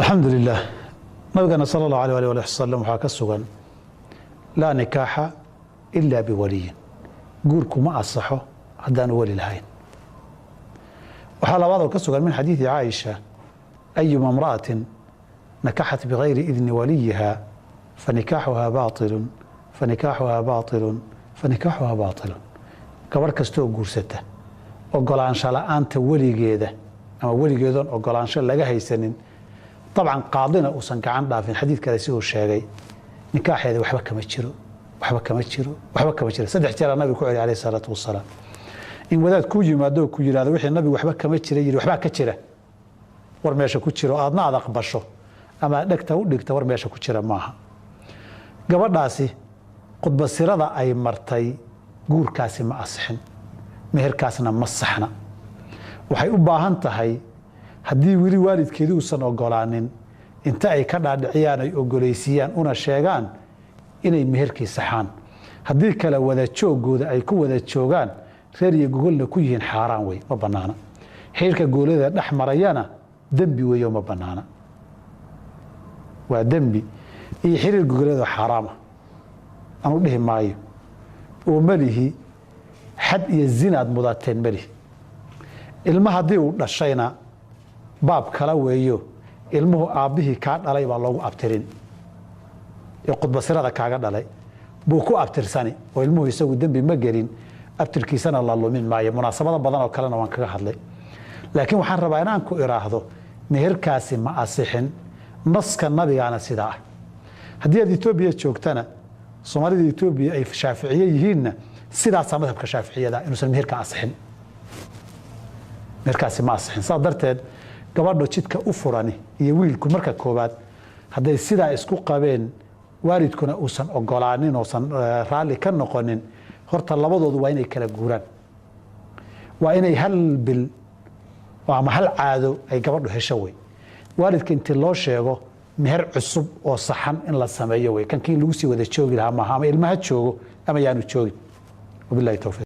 Alxamdu lilah. Nabigana sala allahu alay alih wasalam waxaa ka sugan: laa nikaaxa ila biwaliyin. Guurku ma asaxo haddaanu weli lahayn. Waxaa labaadoo ka sugan min xadiidi Caaisha: ayuma imra'atin nakaxat bigayri idni waliyiha fanikaaxuhaa baailun, fanikaaxuhaa baailun, fanikaaxuhaa baailun. Gabarh kastooo guursata ogolaansho la'aanta weligeeda ama weligeedoon ogolaansho laga haysanin, dabcan qaadina uusan gacan dhaafin, xadiid kale siduu sheegay, nikaaxeeda waxba kama jiro, waxba kama jiro, waxba kama jiro. Saddex jeeraa nabiga ku celi alayh salaatu wasalaam. In wadaad kuu yimaado oo ku yidhahdo wixii nabigu waxba kama jira yidhi waxbaa ka jira, war meesha ku jiro aadna aad aqbasho ama aad dhegta u dhigta, war meesha ku jira maaha. Gabadhaasi khudbasirada ay martay, guurkaasi ma asixin, meherkaasna ma saxna. Waxay u baahan tahay, haddii weli waalidkeedu uusan ogolaanin, inta ay ka dhaadhiciyaan, ay ogolaysiiyaan, una sheegaan inay meherkii saxaan. Haddii kale wada joogooda ay ku wada joogaan, reer iyo gogolna ku yihiin, xaaraan wey, ma banaana. Xiriirka goolada dhex marayana dembi weeyo, ma banaana, waa dembi iyo xiriir gogoleedoo xaaraama. Anu dhihi maayo oo melihi xad iyo zinaad mudateen, melihi. Ilma haddii uu dhashayna baab kala weeyo. Ilmuhu aabbihii kaa dhalay baa loogu abtirin ee khudbasirada kaaga dhalay buu ku abtirsani, oo ilmuhu isagu dembi ma gelin, abtirkiisana la lumin maayo. Munaasabado badan oo kalena waan kaga hadlay, laakiin waxaan rabaa inaan ku iraahdo meherkaasi ma asixin. Naska nabigaana sidaa ah. Haddii aad Etoobiya joogtana, Soomaalida Etoobiya ay Shaaficiye yihiinna, sidaasaa madhabka Shaaficiyada, inuusan meherka asixin. Meherkaasi ma asixin. Saas darteed gabadha jidka u furani iyo wiilku, marka koowaad hadday sidaa isku qabeen, waalidkuna uusan ogolaanin oosan raalli ka noqonin, horta labadoodu waa inay kala guuraan. Waa inay hal bil ama hal caado ay gabadhu hesho wey. Waalidka intii loo sheego, meher cusub oo saxan in la sameeyo wey. Kan kii lagu sii wada joogi lahaa maaha, ama ilmaha joogo ama yaanu joogin. Wabillahi towfiiq.